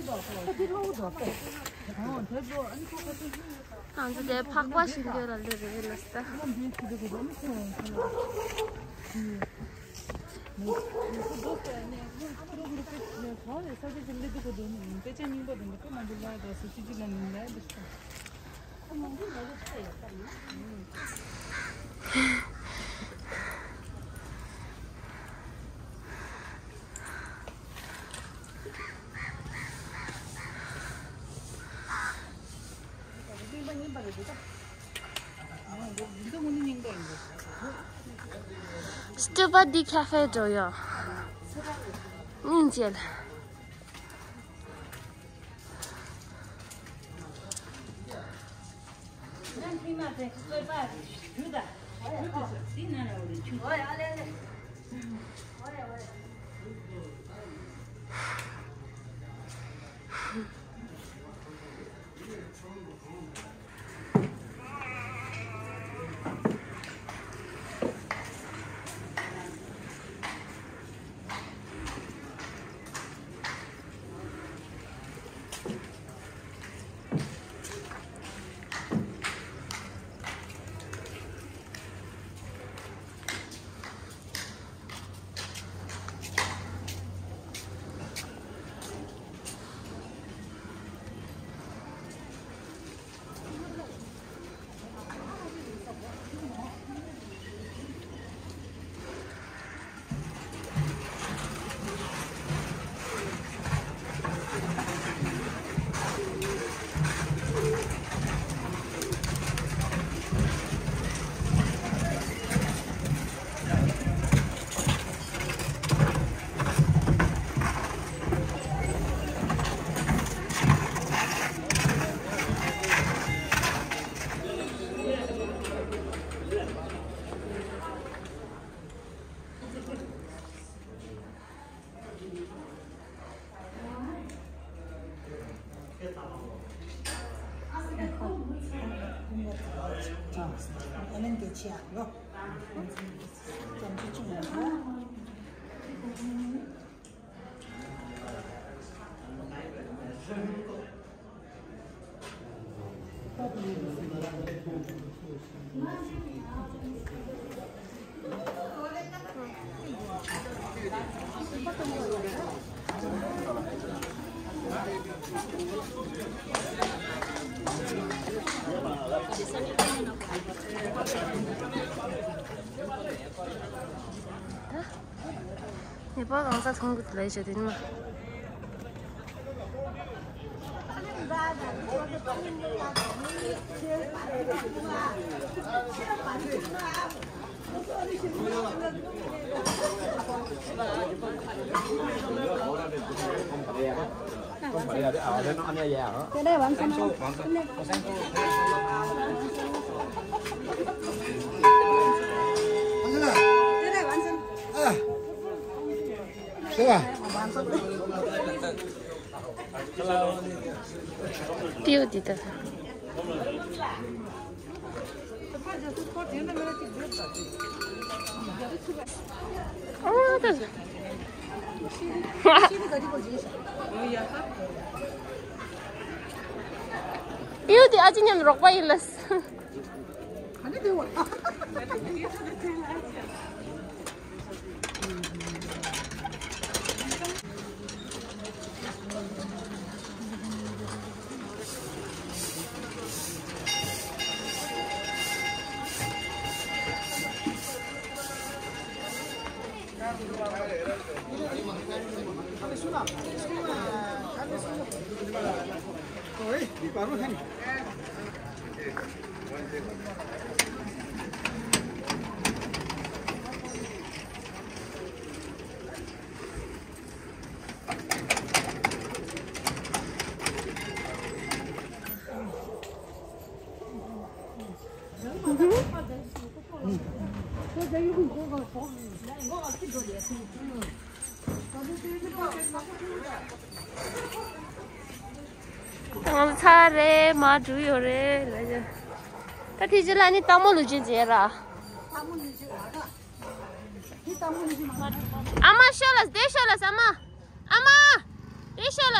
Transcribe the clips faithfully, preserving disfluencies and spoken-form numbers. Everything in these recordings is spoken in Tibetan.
ང་ཚོ་དེ་ཕག་པ་ཞིག་འདོད་ལ་ལེ་རེད་ལ་སྟ། Stupa di cafe འགྲོ་ཡོད། སྙིང་རྗེ་ལ། ནེ་པཱལ་གང་ས་མཐོང་གི་ལས་བྱེད་དེ་ནི་མ། ཏིའུ་འདི་ད། ཨོ་ད། ཏིའུ་འདི་ཨ་ཅེ་མཉམ་རོགས་པ་ཡིན་ལ། ང་ཚར་རེད། མར་འགྲོ་ཡོད་རེད་ལ། ད་དེ་རྗེས་ལ་ནི་སྟག་མོ་ལུག་རྒྱུ་མཇལ་ར། ཨ་མ་ཤོ་ལ་སྡེ་ཤོ་ལ་ཨ་མ། ཨ་མ། སྡེ་ཤོ་ལ།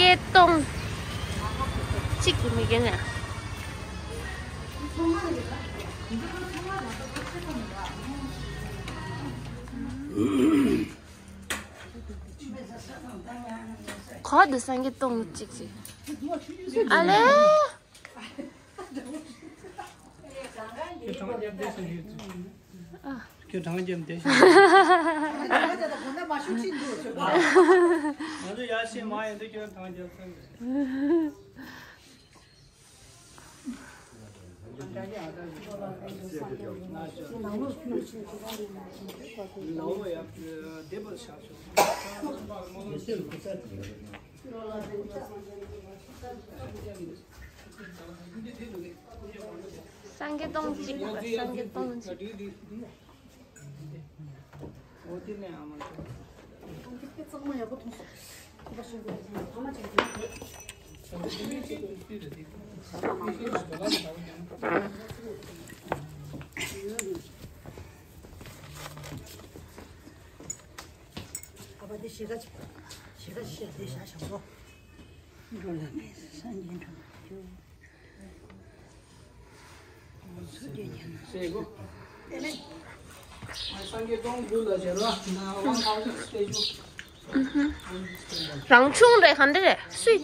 སྐྱེ་སྟོང་གཅིག་གི་མི་རྒན་ཡ། གོ་དུ་སང་གེ་སྟོང་གཅིག་ཅིག་ཨ་ལེ། ཁྱོད་གྲང་རྒྱབ་བསྡད་སོང་ཡོད་ཚུལ། ཁྱོད་གྲང་རྒྱབ་བསྡད་སོང་། ང་ཚོ་ཡར་ཤེས་མ་ཡིན་དུས་ཁྱོད་གྲང་རྒྱབ་སོང་། སང་གེ་སྟོང་གཅིག་པ། སང་གེ་སྟོང་གཅིག་ཨ་ཕ་དེ་ཤེལ་ཀ་ཅིག་ཤེལ་ཀ་ཤེལ་དེ་བཞག་བཞག་རོགས། འགྲོ་ལ་མེད་སངས་རྒྱས་འགྲོ་ན་རྒྱུ། སངས་རྒྱས་སྟོང་དགུ་ལ་བྱེད་རོགས་ན་དབང་ཁག་ཅིག་སྟེ་རྒྱུ། རང་བྱུང་རེད་ག་འདྲ་རེད་སུས།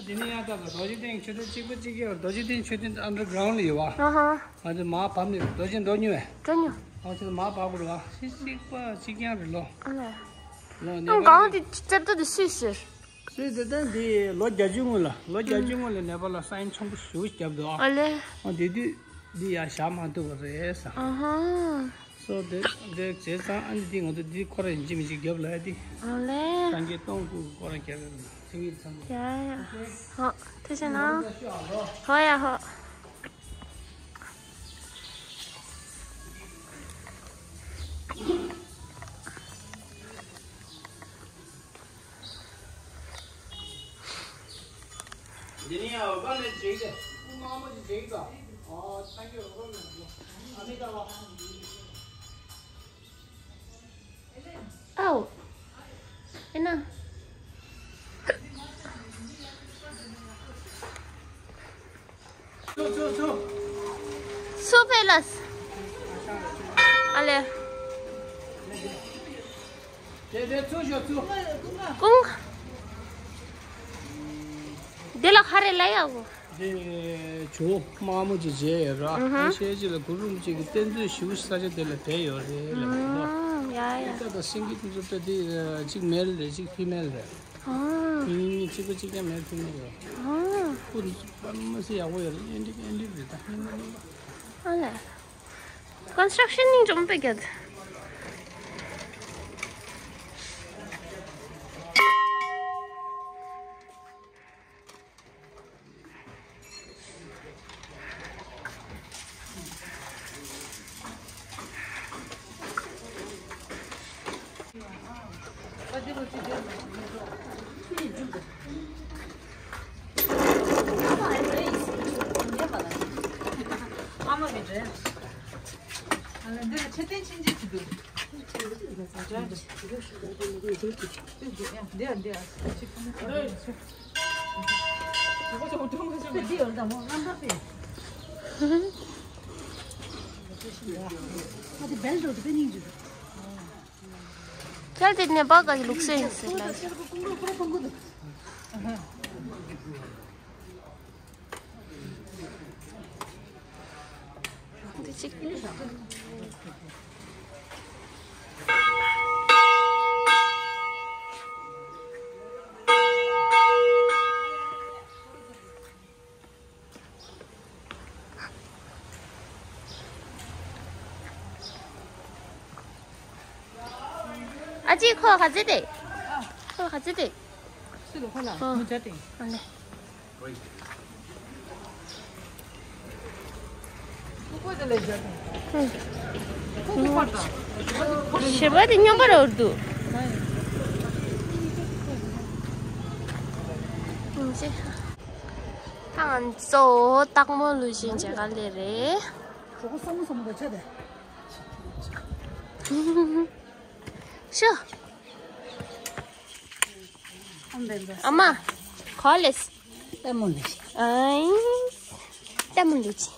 དེ་ནས་ཡང་ད་རྡོ་རྗེ་གདན་མཆོད་རྟེན་གཅིག་པ་གཅིག་རྐྱང་རྡོ་རྗེ་གདན་མཆོད་རྟེན་ཨན་ཌར་གྷ་རའུན་ཌ་ལ་ཡོད་བ། ཨ་ཧ། ང་ཚོ་མར་བབས་ནས་རྡོ་རྗེ་འགྲོ་མྱོང་བས། འགྲོ་མྱོང་། ང་ཚོ་མར་བབས་དགོས་རེད་བ། གཅིག་པ་གཅིག་རྐྱང་རེད་ལོ། ཨ་ལས། ལོ་ཨང་གང་དེ་རྩེ་ཏོ་དེ་སུས་ཟེར། སུས་དེ་ལྟར་འདི་ལོ་བརྒྱད་ཅུ་སྔོན་ལ་ལོ་བརྒྱད་ཅུ་སྔོན་ལ་ནེ་པ་ལ་ས་ཡོམ་ཆེན་པོ་ཞེ་པོ་བརྒྱབ་འདུག་ཨ། ཨ་ལས། ཨ་དེ་དུས་འདི་ཡར་བཞག་མ་ཐུབ་པ་རེད་ས། ཨ་ཧ། སོ་དེ་དེ་བྱས་ཙང་ཨ་ནི་འདི་ང་ཚོ་འདི་ཁོ་རང་ཡིན་གཅིག་མིན་གཅིག་རྒྱབ་ལ་ཡ་དེ། ཨ་ལས། སངས་རྒྱས་སྟོང་དགུ་ཁོ་རང་རྒྱབ་ཡོད་ན་ཚིག་ངེས་ཚང་མ། ཡ་ཡ། ཧོ་ཐུགས་རྗེ་གནང་། ཧོ་ཡ་ཧོ། འདི་ནི་ཡང་འོད་དཔག་མེད་ཅིག་སྟེ། སྐུ་དམར་མོ་ཅིག་ཅིག་དང་། ཨོ་སངས་རྒྱས་འོད་དཔག་མེད་པོ། ཨ་མི་ཏ་བ། ཨའོ། ཨེ་ན། ཚུ་ཚུ་ཚུ། སུ་ཕེ་ལས། ཨ་ལེ། དེ་དེ་ཚུ་ཞོ་ཚུ། ཀུང་། དེ་ལ་ཁ་རེ་ལ་ཡ་གོ། དེ་ཇོ་དམར་མོ་ཅིག་མཇལ་ཡོད་ར། ཨུ་ཧུ། ཨ་ཤེས་ཅིག་ལ་གུ་རུ་རིན་པོ་ཆེ་གི་རྟེན་མཛོད་ཞིག་ས་ཆ་དེ་ལ་བསྡད་ཡོད་རེད་ལ། ཨུ་ཡ་ཡ། ད་ད་སེང་གེ་དེ་ཚོ་ད་དེ་གཅིག་མེལ་རེད་གཅིག་ཕི་མེལ་རེད། ཨ། མི་གཉིས་གཅིག་པ་གཅིག་རྐྱང་མེལ་ཕི་མེལ་རེད། ཨ། སྐུ་པར་མ་སི་ཡག་པོ་ཡོད་རེད། ཨེ་འདྲ་ཨེ་འདྲ་རེད་ད། ཨ་ལ། ཀོན་སི་ཊྲག་ཤན་ནི་འཇོམས་པའི་རྒྱལ། ཨ་མ་གི་འདྲེ། ཨ་ལ་འདི་ལ་ཆེ་བསྟན་ཕྱིན་ཆད་ཀྱི་འདུག་འདི་ཡ་འདི་ཡ། འདི་ཡོད་ད་མོ་རྣམ་པ་པས། ཨ་དེ་བེལ་འགྲོ་དེ་པས་སྙིང་རྗེ། ཁྱེད་དེ་ནས་པ་ག་གི་ལུགས་སྲོལ་ཡིན་ཟེར་ལ། འདི་གཅིག་ཨ་ཅེ་ཁོ་ག་ཚོད་དེ། ཁོ་ག་ཚོད་དེ། སུ་ལ་ཁོ་ལ་ཨོ། མུ་ཇ་དེ། ཨ་ལེ། ཁོ་ཁོ་དེ་ལ་ཇ་དེ། ཁོ་ཁོ་པར་ད། ཞེ་པོ་དེ་སྙོམས་པར་འོར་འདུག་ཨང་ཅེ། ད་ང་ཚོ་སྟག་མོ་ལུས་ཤིང་བྱེད་ག་ལེ་རེད། ཁོ་ཁོ་སོ་མོ་སོ་མོ་དེ་ཆ་དེ། ཤོ། ཨ་མ། ག་ལེས། ལྟད་མོ་ལེས། ཨའི། ལྟད་མོ་ལེས།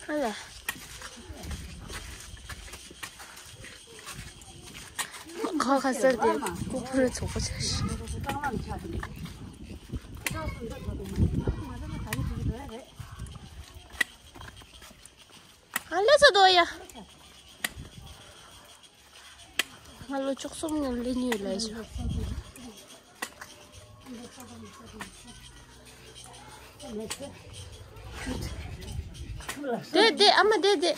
ཨ་ལ། ཁ་ཁ་སར་དེ་ཀུ་ཕུར་ཚོགས་པ་ཆགས་ཤིང་། ཨ་ལེ་ཚོ་དོ་ཡ། ང་ལོ་བཅུ་གསུམ་ངང་ལེན་ཡོད་ལས་བྱ། དེ་དེ་ཨ་མ་དེ་དེ།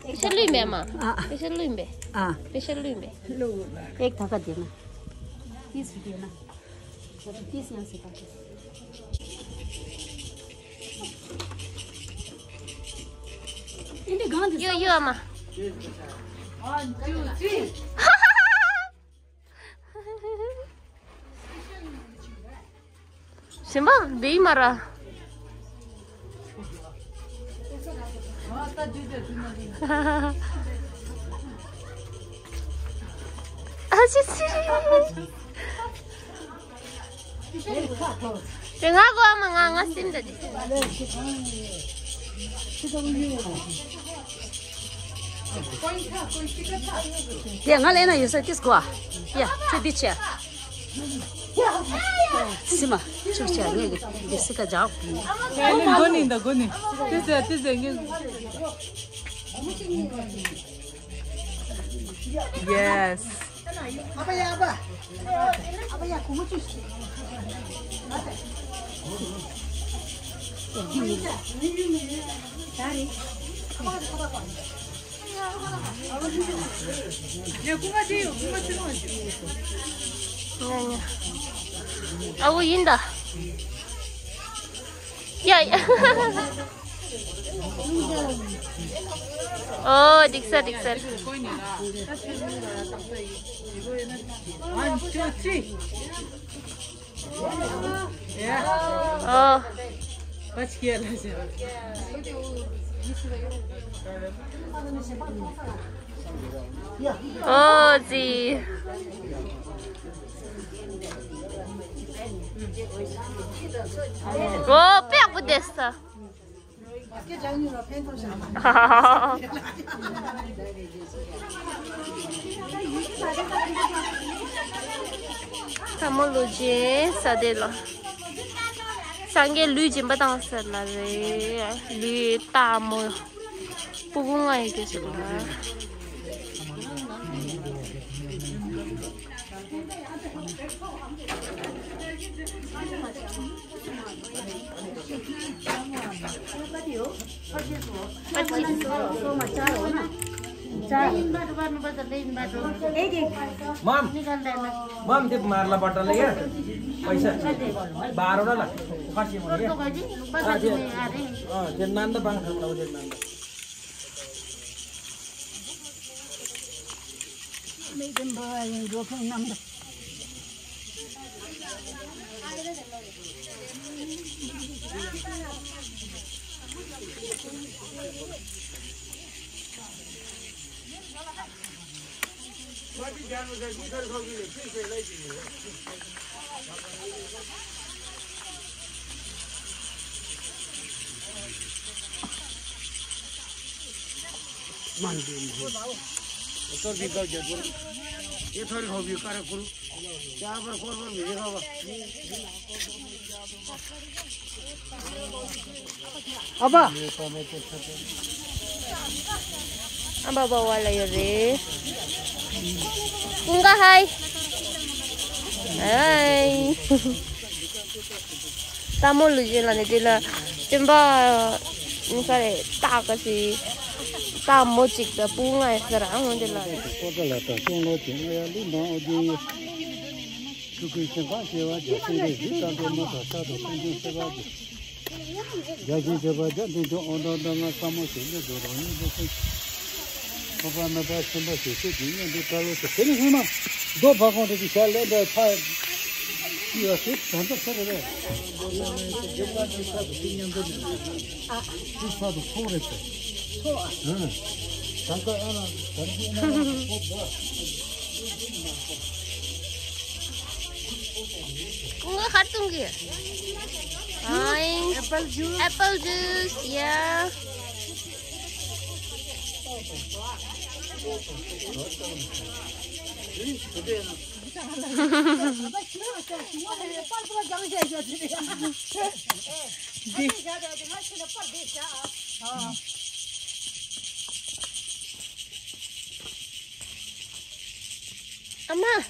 པེ་ཤ་ལུས་མེད་མ། ཨ། པེ་ཤ་ལུས་མེད། ཨ། པེ་ཤ་ལུས་མེད། ལུས་མེད། ཨེག་ཐ་ཀ་དེ་ན། ཏིས་དེ་ན། ཏིས་ཡང་སེ་ཀ་དེ། ཡོ་ཡོ་ཨ་མ། ཞིམ་པ་འདི་མ་ར། ཨ་ཅི་ཅི། དེ་ང་གོ་ཨ་མ་ང་ང་སིམ་ད་དེ། དེ་ང་ལས་ན་ཡོད་ས་ཏིས་གོ་ཨ། ཡ་ཁྱོད་འདི་ཆེ། སིམ་མ་ཆུ་ཆེ་ངས་འདི་སི་ཀ་ཇག་ཨ་ནི་མགོ་ནི་འདི་མགོ་ནི། ཏིས་ཟེར་ཏིས་ཟེར་ངས། Yes. ཨ་བོ་ཡིན་ད། ཡ་ཡ། ཨོ་འགྲིག་ས་འགྲིག་ས། One, two, three. Yeah. ཨོ། ཨོ་ཙི། ཨོ་པེག་པོ་དེ་ས། ལྟད་མོ་ལུས་སྦྱིན་ས་དེ་ལ། སངས་རྒྱས་ལུས་སྦྱིན་པ་བཏང་ས་ལ་རེད། ལུས་ལྟད་མོ། སྤུ་གུ་ལྔ་ཡི་གེ་ཞིག་ལ། मम, मम, त्यो मार्ला बट्टाले क्या? पैसा बाह्रवटा ला। खसी हो क्या? अँ, त्यो नान्दा बाङ खानु, त्यो नान्दा। ये थोड़ी हो गई, कर करो। क्या पर कौन पर मिलेगा? ཨ་ཕ། ཨ་ཕ་ཕ་བ་ལ་ཡོད་རེད། ཀུན་དགའ་ཧའི། ཧའི། ལྟད་མོ་ལུས་སྦྱིན་ལ་ནི་དེ་ལ་སྟོན་པ་ནི་ས་རེད་སྟག་ག་ཞིག་ལྟད་མོ་གཅིག་དང་སྤུ་ལྔ་ཡོད་ས་ར་ཨང་དེ་ལ། ཀོ་ཀ་ལ་དང་སོང་ལོ་དེ་ང་ཡ་ལུས་མང་ཨོ་རྒྱན་ཡོད། ཆོས་སྐུའི་ཞིང་ཁམས་བྱེ་བ་བརྒྱ། སེང་གེ་བཞི་ལྟ་འགྲོ་མ་དང་ས་དང་ཀུན་འབྱུང་སེམས་དཔའ་བརྒྱ། བརྒྱ་བྱིན་བརྒྱད་པ་བརྒྱ་བདུན་ཅུ་ཨོ་དང་ཟླ་ལྔ་ས་མོ་ཞིག་ལས་འགྲོ་རང་ཉིད་འགྲོ་སེམས། ཁོག་པ་སྣ་བ་ཆེན་པོ་ཞིག་སེ་བྱིན་གཉེན་འདུ་དཀར་ལོ་ཞིག་དེ་ནི་སྔོན་མ་རྡོ་ཕ་ཁོང་དེ་གི་ཞལ་ལས་འདྲ་ཕ། ཡོད་ཚད་ད་ལྟ་ཚར་རེད། རྒྱབ་ལ་ཅི་ས་དུ་ཅི་མཉམ་དུ་ནས་ཅི་ས་དུ་ཚོགས་རེད་ཚེ། ཚོགས་ཨ། ད་ལྟ་ཨ་ན་ད་ལྟ་ཨ་ན་ཚོགས་པ། ཀུན་དགའ་ཁར་ཏུང་གི། ཨ་ཨེ་པལ་ཇུས། ཨེ་པལ་ཇུས་ཡ། ཨ་མ། ཨ།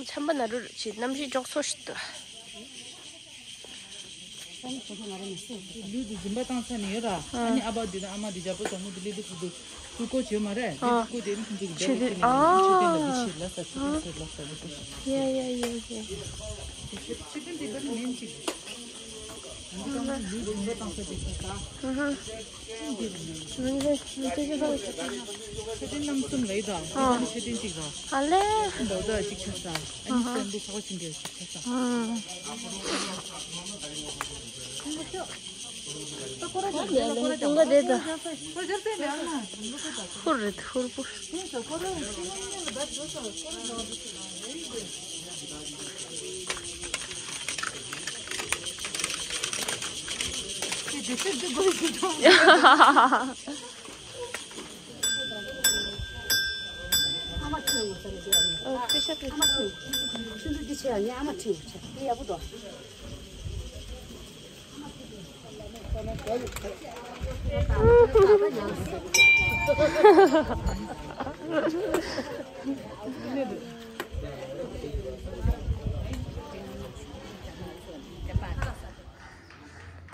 ཆམ་པ་ན་རུ་རུ་བྱེད། གནམ་གཤིས་འཇོག་ཚོ་ཞིག་ཏུ། ལུས་འདི་སྦྱིན་པ་བཏང་ས་ནས་ཡོད་ར། ཨ་ནི་ཨ་ཕ་འདི་དང་ཨ་མ་འདི་རྒྱལ་པོ་དང་མོ་འདི་ལས་འདི་ཁུ་འདུག་ཀུ་ཀོ་བྱོས་མ་རེད། ཨ། ཀུ་ཀོ་དེ་ནི་ཁོང་ཚོ་གི་ཆོས་དེ་ནི་ཨ། ཆོས་དེ་ལ་འདི་ཆེ་ལ་ས་ཆོས་དེ་ལ་ས་འདི་ཀོ་ཤ། ཡ་ཡ་ཡ་ཡ། ཆོས་དེ་འདི་བར་མིན་ཅིག་ཨ་ནི་ལུས་སྦྱིན་པ་བཏང་ས་དེ་ཁོ་ས། ཨ་ཧ། མི་འདི་མི་འདི་ཁོ་ཆོས་དེ་རྣམ་གསུམ་ལ་ཡི་དང་ཨ་ནི་ཆོས་དེ་ཅིག་ར། ཨ་ལེ། འདོད་ད་ཅིག་ཆ་ས། ཨ་ནི་ཨ་ཧ། སེམས་པ་ཚོགས་ཆེན་པོ་ཅིག་ཆ་ས། ཨ། ཀུན་དགའ་དེ་ད། ཧུར་རེད་ཧུར་པོ། ཨ་མ་ཁྱོད་ཡོད་ས་ནས་བསྡད་ཡ་ནི། ཨ་ཁྱོད་ཤ་ཁྱོད། ཨ་མ་ཁྱོད་ཆུ་འདུག་འདི་བྱས་ཡ་ནི་ཨ་མ་ཁྱོད་ཡོད་ས་དེ་ཡག་པོ་འདུག་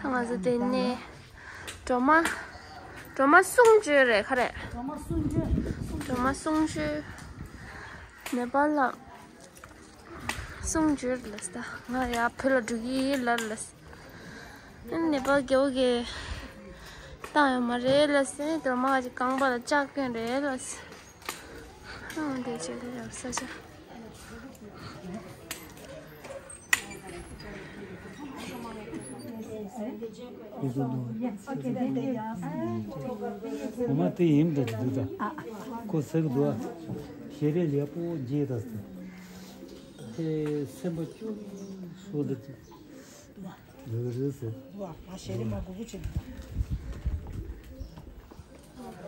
ད་ང་ཚོ་དེ་ནས་སྒྲོལ་མ། སྒྲོལ་མ་གསུང་བརྗོད་རེད་ཁ་རེད། སྒྲོལ་མ་གསུང་བརྗོད། སྒྲོལ་མ་གསུང་བརྗོད། ནེ་པཱལ་ལ་གསུང་བརྗོད་ལ་ས། ང་ཡ་བོད་ལ་འགྲོ་གི་ཡིན་ལ་ལ་ས། ནེ་པཱལ་རྒྱལ་པོ་གིས་བཏང་ཡོད་མ་རེད་ལ་ས། སྒྲོལ་མ་གི་རྐང་པ་ལ་ལྕགས་སྐྱོན་རེད་ལ་ས། ཨང་། དེ་བྱས་ཏེ་ཡང་ས་ཆ། འོ་མ་དེ་ཡིན་འདྲ་འདུག་ད། ཁོ་ཟེར་གི་འདུག་ཨ། ཞལ་རས་ལེགས་པོ་མཇལ་ད་ཟེར། དེ་སེམས་པ་སྐྱོ་སོ་འདྲ་འདུག་རེད་ཟེར། ང་ཞལ་རས་མ་གུ་གུ་བྱེད་འདུག་ད།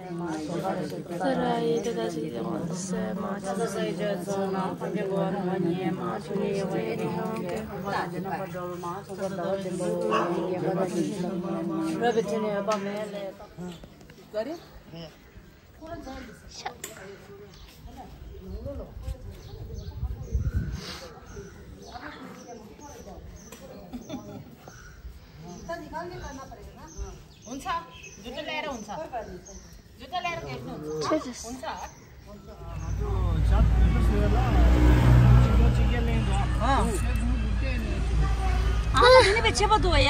ས་ར་ཡི་དེ་ད་ཅི་ཡོང་སེ་མ་ཅི་ས་ས་ཡི་ཇོ་ཙོ་ན་ཕ་གི་གོ་ནོ་ཉེ་མ་ཆུ་ནི་ཡོ་ག་ཡི་ནི་ཡོང་གི་ཧོ་ལ་ཇི་ན་པ་ཌོལ་མ་ཚོ་ག་ད་བ་དེ་མོ་ཉེ་མ་ད་ཅི་ཞི་ན་ར་བི་ཐི་ནི་ཡོ་པ་མེ་ལེ། ག་རེ། ཨ་ལ་དེ་ནི་བའི་ཆེ་བ་འདུག་ཡ།